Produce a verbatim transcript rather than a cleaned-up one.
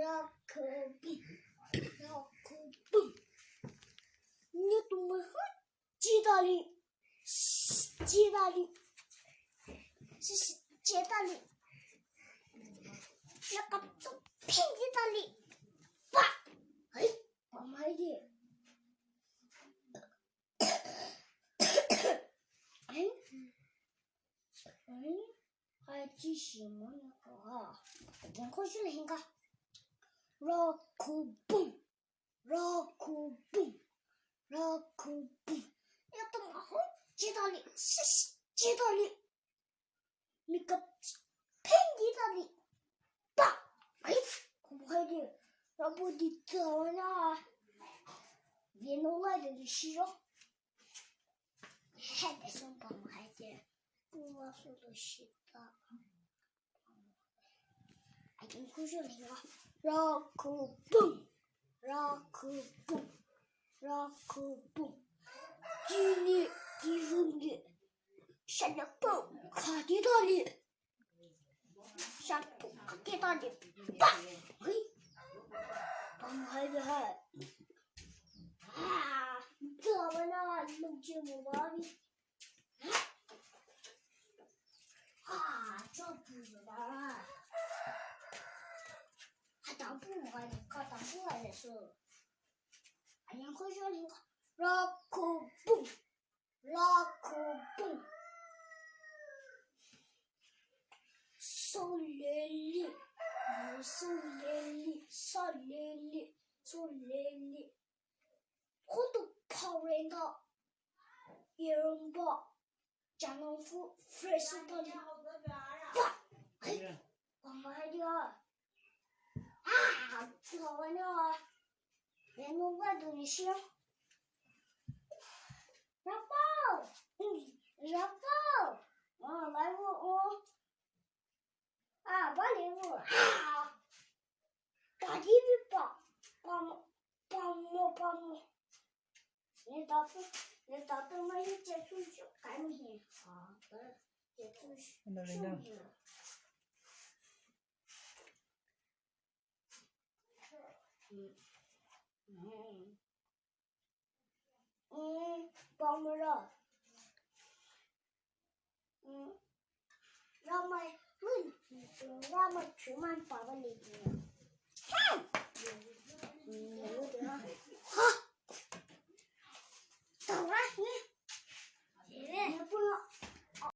Rock-a-boom, rock-a-boom. Ni tu ma hu, chidali, chidali, chidali. Nakap tu pindidali. Pa, hai, pa mai de. Hai, hai. Hai, chi shi mo na ko ha. Again, ko shi le hinga. Rock-a-boom, rock-a-boom, rock-a-boom. Ya tu ma hu, chidali, shish, chidali. Makeup, pindidali. Pa, ai, ko hai de. Rabo di tao na. Venu la de shi yo. Head is on pa mai de. Pula so do shita. Again, ko shi le hinga. Rock-a-boom, rock-a-boom, rock-a-boom. Kini, kini. Shalapo, kati dali. Shalapo, kati dali. Pa, hui. Pa, hai, hai. Ah, tu mana lu je mo bari. Ah, chop tu ba. Ka tampu hai, ka tampu hai so. Again, ko shi le hinga. Rock-a-boom, rock-a-boom. Soleli, soleli, soleli, soleli. Koto parenda. Irumba. Janong fu fresh tali. Pa. Ai. Mama dia. Ah, kawan ya. Yang mau buat Indonesia. Rapau. Rapau. Ah, baru, oh. Ah, balik, oh. Ah. Tadi pa, pa, pa, pa. Ni tatu, ni tatu mai ni chetu chu kami hi. Ah, chetu chu. Mm, pamela. Mm, ramai, mm, ramai cuman papa lagi. Ha! Mm, ha! Tahu ni.